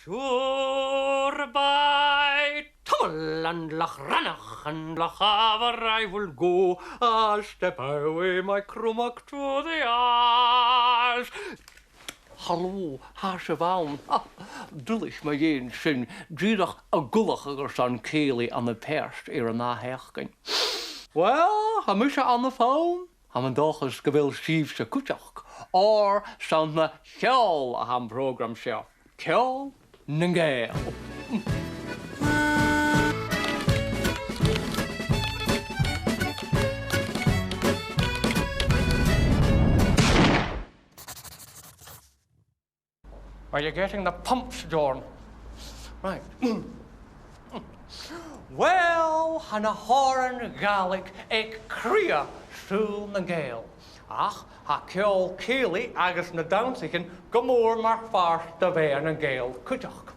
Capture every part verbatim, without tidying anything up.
Sure by Tumble and Loch Rannoch and Loch Abar I will go. I'll step away my crummock to the Isles. Halò, tha sibh ann. Ah, duilich mu dheidhinn sin, dìreach a' gabhail a-steach airson cèilidh ann am Peairt air an ath-sheachdain. Well, tha mise ann am fonn. Tha mi an dòchas gu bheil sibhse cuideachd, oir 's ann le ceòl a tha am prògram seo. Ceòl nan Gàidheal. Are you getting the pumps, John? Right. Well, tha na h-òrain Ghàidhlig aig cridhe saoghal nan Gàidheal. Ach tha ceòl cèilidh agus na dannsaichean gu mòr mar phàirt de mhadadh nan Gàidheal cuideachd.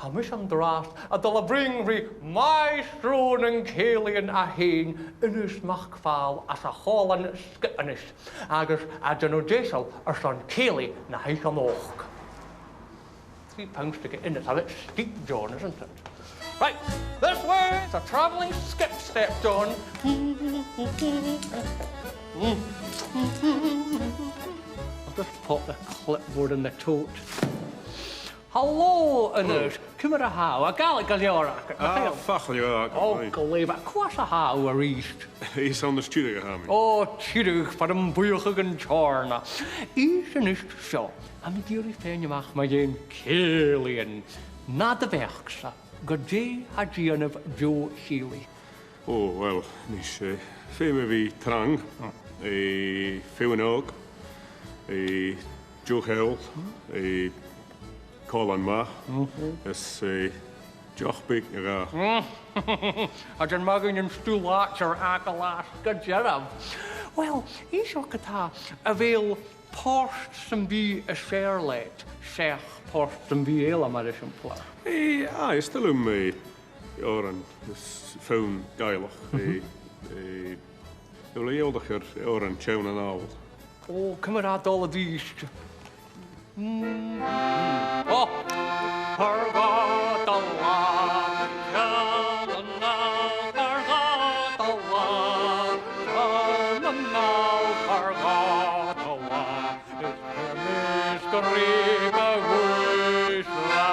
Tha mise an-dràsta a' dol a bhruidhinn ri maighstir nan cèilidh fhèin, Aonghas MacPhàil às a' Chòmhlan Sgitheanais, agus a' dèanamh deiseil airson cèilidh na h-oidhche a-nochd. Three pounds to get in, it's a bit steep, John, isn't it? Right, this way, it's a travelling skip step, John. I'll just pop the clipboard in the tote. Halò, Aonghas. Ciamar a tha thu? A' Ghàidhlig gu leòr agad? Ah, facal leòr agad. Ò, glè mhath. Cò às a tha thu a-rithist? Is ann às Tiriodh a tha mi. Ò, Tiriodh, far am buidheachadh an Tighearna. Is a-nis seo, tha mi ag iarraidh faighinn a-mach mu dheidhinn cèilidhean. Nad bheachd-sa, gu dè tha dèanamh deagh chèilidh? Ò, uill, a-nis, eh, feumaidh e bhith trang, eh, feadhainn òg, eh, deagh cheòl, eh, còmhlan math, is, eh, deoch beag no dhà. Tha e math gun an stuth làidir a' gabhail às gu dearbh. Uill, innis dhomh co-dhiù, a bheil port sam bith as fheàrr leat, seach port sam bith eile, mar eisimpleir? Eh, aye, is toil leam, eh, òrain, is fonn Gàidhealach, eh, eh, a bheil thu eòlach air òran Teann a-nall? Ò, ciamar a tha e a' dol a-rithist? Mm. Ò! Ar gàta là, Teann a-nall, ar gàta là, Teann a-nall, ar gàta là. Is e mo sgrìob a-bhos là.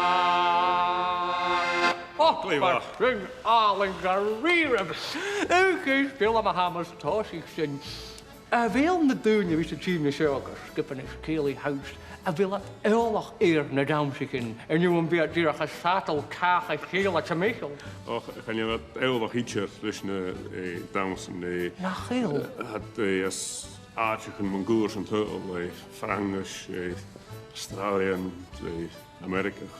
Ò, glè mhath. Sin àlainn dha-rìribh. Agus bha mi a' smaoineachadh, tha sin. A bheil na daoine a bhios a' tighinn an seo agus sgiobaidhean is cèilidh, a bheil iad eòlach air na dannsaichean, no am bi iad dìreach a' sadail càch a chèile timcheall? Och, chan eil iad eòlach idir leis na, eh, dannsan, eh. Nach eil? Eh, tha iad, eh, às àiteachan mun cuairt an t-saoghail, eh, Fraingis, eh, Astràilian, eh, Ameireagaidh.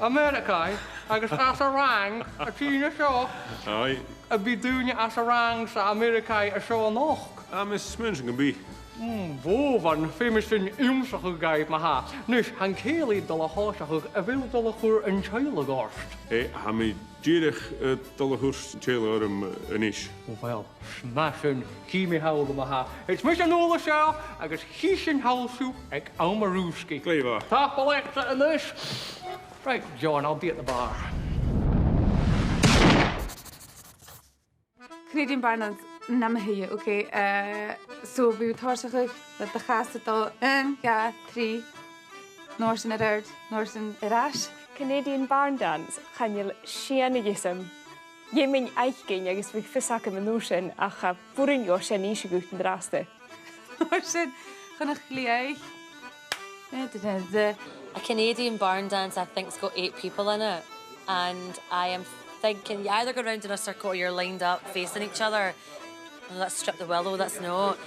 Ameireagaidh, agus às an Fhraing a' tighinn an seo. Aye. Am bi daoine às an Fhraing 's Ameireagaidh an seo a-nochd? Ah, tha mi a' smaoineachadh gum bi. Mm, bhò, bha mi a' feuchainn ri sin ionnsachadh dhuibh ma-thà. A-nis, tha an cèilidh a' dol a thòiseachadh, a bheil thu a' dol a chur an teaghlaich ort? Eh, tha mi dìreach, eh, a' dol a chur an teaghlaich orm, eh, a-nis. Ò, uill, 's math sin, chì mi thall ma-thà. Is mise Nuala seo, agus chì sinn thall sibh aig àm an rùsgaidh. Glè mhath. Tapadh leatsa a-nis. Right, John, I'll be at the bar. Canadian Barn Dance, nam thuige, okay. Eh, so, bidh thu a' tòiseachadh le do chas a' dol, aon, dhà, trì, an uair sin air adhart, an uair sin air ais. Canadian Barn Dance, chan eil sìon a dh'fhios agam. Dh'fheumainn fhaicinn agus bhiodh fios agam an uair sin, ach cha b' urrainn dhomh sin innse dhut an-dràsta. An uair sin, chun a' chlèith. Da, da, da, da. A Canadian barn dance, I think, has got eight people in it, and I am thinking you either go round in a circle or you're lined up facing each other. Oh, that's strip the willow, that's not.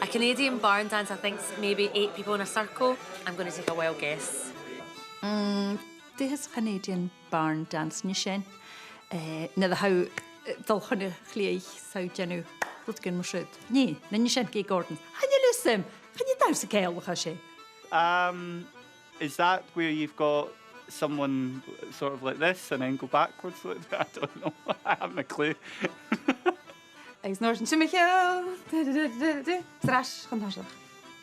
A Canadian barn dance, I think, is maybe eight people in a circle. I'm gonna take a wild guess. Mm, dè as Canadian barn dance, nì sin. Eh, nuair a tha thu, eh, a' dol chun a' chlèith, 's tu a' dèanamh rudeigin mar siud. Nì, nì, nì sin, Gay Gordon. Chan eil fhios agam, chan eil dannsa Gàidhealach a tha sin. Um, is that where you've got someone sort of like this and then go backwards like that? I don't know. I haven't a clue. Agus an uair sin, timcheall, du, du, du, du, du, 's air ais chun toiseach.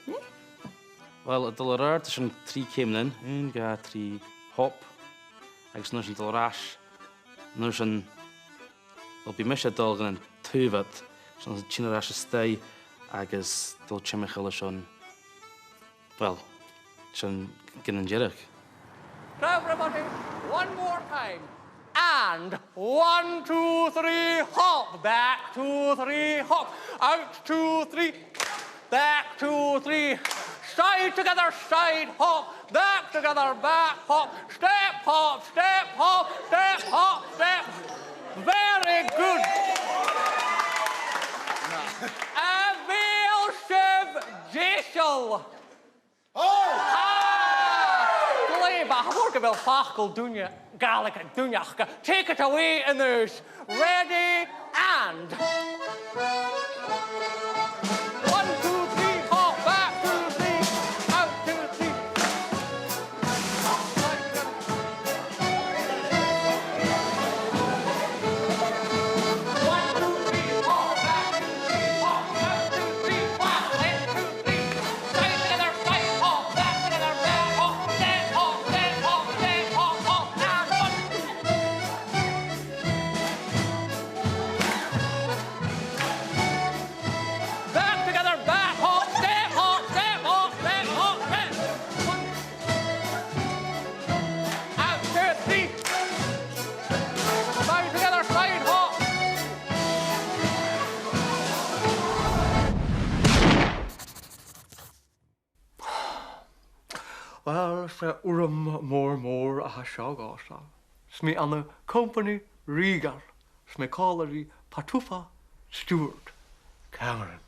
Nì? Uill, a' dol air adhart, tha sin trì ceumannan. Aon, dhà, trì, hop. Agus an uair sin dol air ais, an uair sin, well, bidh mise a' dol gun an taobh ud, 's an uair sin tighinn air ais a-staigh agus dol timcheall airson, well, sin gun an deireadh. Everybody, one more time. And one, two, three, hop. Back, two, three, hop. Out, two, three. Back, two, three. Side together, side, hop. Back together, back, hop. Step, hop, step, hop, step, hop, step. Very good. A bheil sibh deiseil? Ah! Glè mhath, tha mi an dùil gu bheil facal duine, Gàidhlig aig duine aca. Take it away, Aonghas. Ready and one, two, three, hop, back, two, three, out, two, three. Back together, back, hop, step, hop, step, hop, step, hop, step. One, out, two, three. Back together, side, hop. Well, 's e urram mòr mòr a tha seo dhòmhsa. 'S mi ann an companaidh rìoghail, 's mi còmhla ri Fatouffa Stewart Cameron.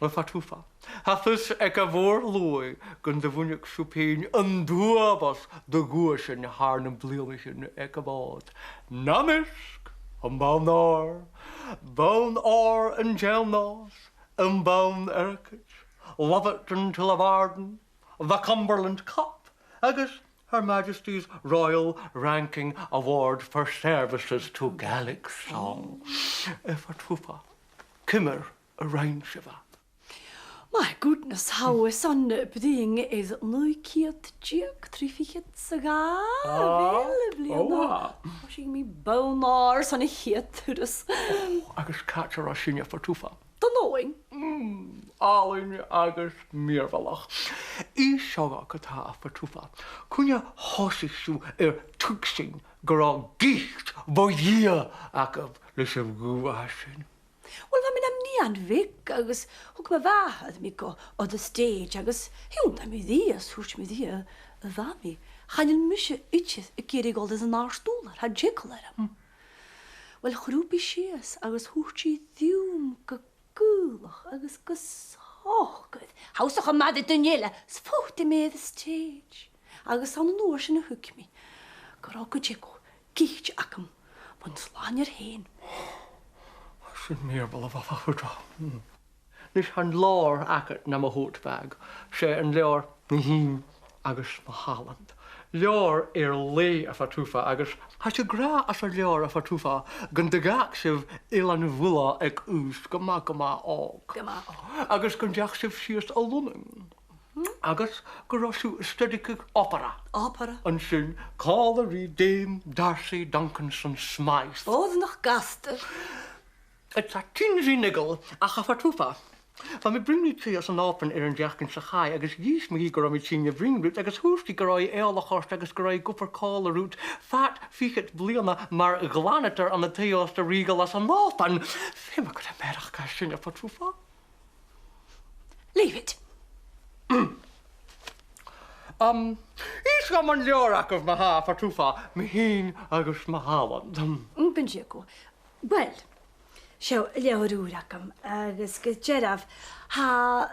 Well, Fatouffa, tha fios aig a' mhòr-shluagh gun do bhuineadh sibh fhèin an t-uabhas de dhuaisean thar nam bliadhnaichean aig a' Mhòd. Nam measg, am Bonn Òir, Bonn Òir an Dèidh-Nòis, am Bonn Airgid, Love It Until I've Arden, the Cumberland Cup, agus Her Majesty's Royal Ranking Award for Services to Gaelic Song. Eh, Fatouffa, ciamar a rinn sibh e? My goodness, tha e airson bruidhinn air naoi ceud deug, trì fichead 's a dhà. Ah, a bheil, a bheil, oh, ah. Thòisich mi Bonn Òir son a' chiad turas. Oh, agus càit an robh sinne, a Fatouffa? Dùn Omhain. Mm, àlainn agus mìorbhaileach. Innis dhomh gu, a Fatouffa, cuin a thòisich sibh air tuigsinn gun robh git bho Dhia agaibh leis a' ghuth sin? Well, bha mi nam nighean bheag agus thug mo mhàthair mi gu, on the stage, agus thionndaidh mi rithe, thuirt mi rithe, a Mhamaidh, chan eil mise idir ag iarraidh a dhol dhan an àrd-ùrlar, tha eagal orm. Well, chrùb i sìos agus thuit i rium gu gaolach agus gu socair. Tha thusa cho math ri duine eile, 's phut i mi air an stage. Agus 's ann an uair sin a thuig mi gun robh gu dearbh git agam bhon t-Slànaighear fhèin. Sin mìorbhaileach, a Fatouffa. Mm. Nis, tha an leabhar agad nam thote bag, 's e an leabhar Mi Shinn agus Mo Shàilean. Leabhar air leth, a Fatouffa, agus tha sibh ag ràdh anns an leabhar, a Fatouffa, gun do dh'fhàg sibh Eilean Mhuile aig aois gu math, gu math òg. Gu math òg. Agus gun deach sibh sìos a Lunnainn. Agus gun robh sibh a' stoidhle opera. Opera. An sin, còmhla ri Dame Darcy Duncanson Smythe. Ò, nach gasta. It's a tinsy niggle, ach a Fatouffa, bha mi a' bruidhinn ri taigh-òsta an Òbain air an t-seachdain sa chaidh, agus dh'innis mi dhi gun robh mi tighinn a bhruidhinn riut, agus thuirt i gun robh i eòlach ort agus gun robh i ag obair còmhla riut fad fichead bliadhna mar ghlanadair ann an taigh-òsta rìoghail às an Òban. Feumaidh gun robh mearachd air sin, a Fatouffa. Leave it. Um, innis dhomh mun leabhar agaibh ma-thà, a Fatouffa, Mi Shinn agus Mo Shàilean. Mm, gun teagamh. Well, seo leabhar ùr agam, agus gu dearbh, tha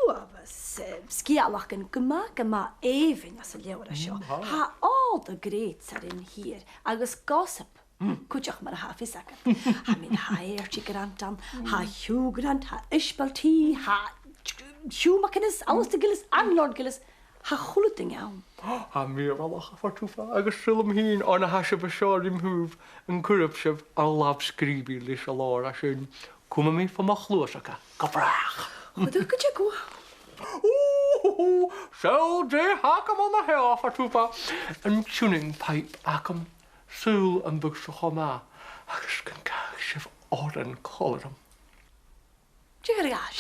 uabhas, eh, sgeulachdan gu math, gu math èibhinn anns an leabhar seo. Mm, tha. Tha all the greats are in here, agus gossip. Mm. Cuideachd, mar a tha fios agad. Tha mi na Haghaidh Archie Grant ann, tha Hugh Grant, tha Ishbel T, tha Hugh MacInnes, Alasdair Gillies, and Lord Gillies, tha a h-uile duine ann. Tha e mìorbhaileach, a Fatouffa, agus saoil mi fhìn, on a tha sibh an seo rim thaobh, an cuiribh sibh ur làmh-sgrìobhaidh leis an leabhar sin. Cumaidh mi fo mo chluasagan gu bràth. Chuidichidh gu... Ù! Ò, seall dè th' agam an seo, a Pheter Pan. An tuning pipe agam. Saoil am biodh seo cho math, agus gun gabhadh sibh òran còmhla rium. Dè th' agad?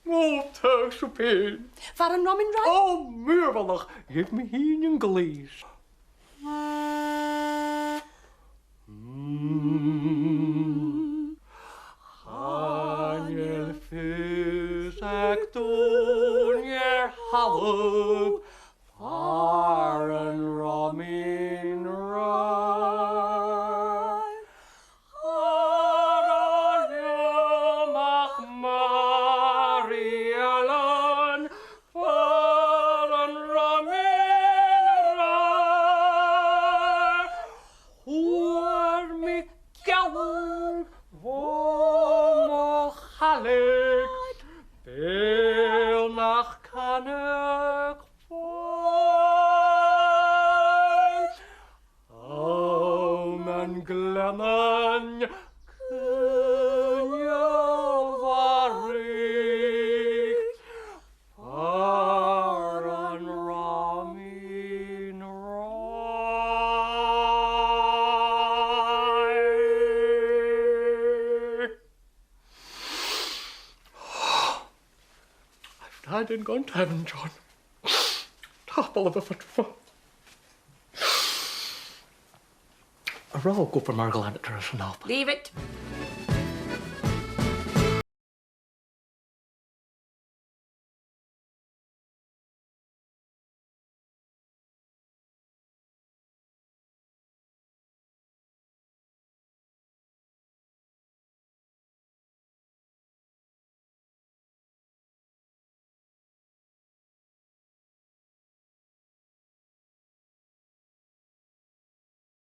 Ò, tapadh leibh fhèin. Far an robh mi an-raoir? Ò, mìorbhaileach. Gheibh mi fhìn an glaze. Mm. Chan eil fios aig duine air thalamh far an robh mi an-raoir. Far an robh Mac Màiri Ailein, far an robh mi an-raoir. Fhuair mi geall bho mo chaileag, bheil nach canadh fòid. Ann an Gleannan Coinneamhairich, far an robh mi an-raoir. I've died and gone to heaven, John. Tapadh leibh, a Pheter Pan. An robh thu ag obair mar ghlanadóir san Alba? Leave it.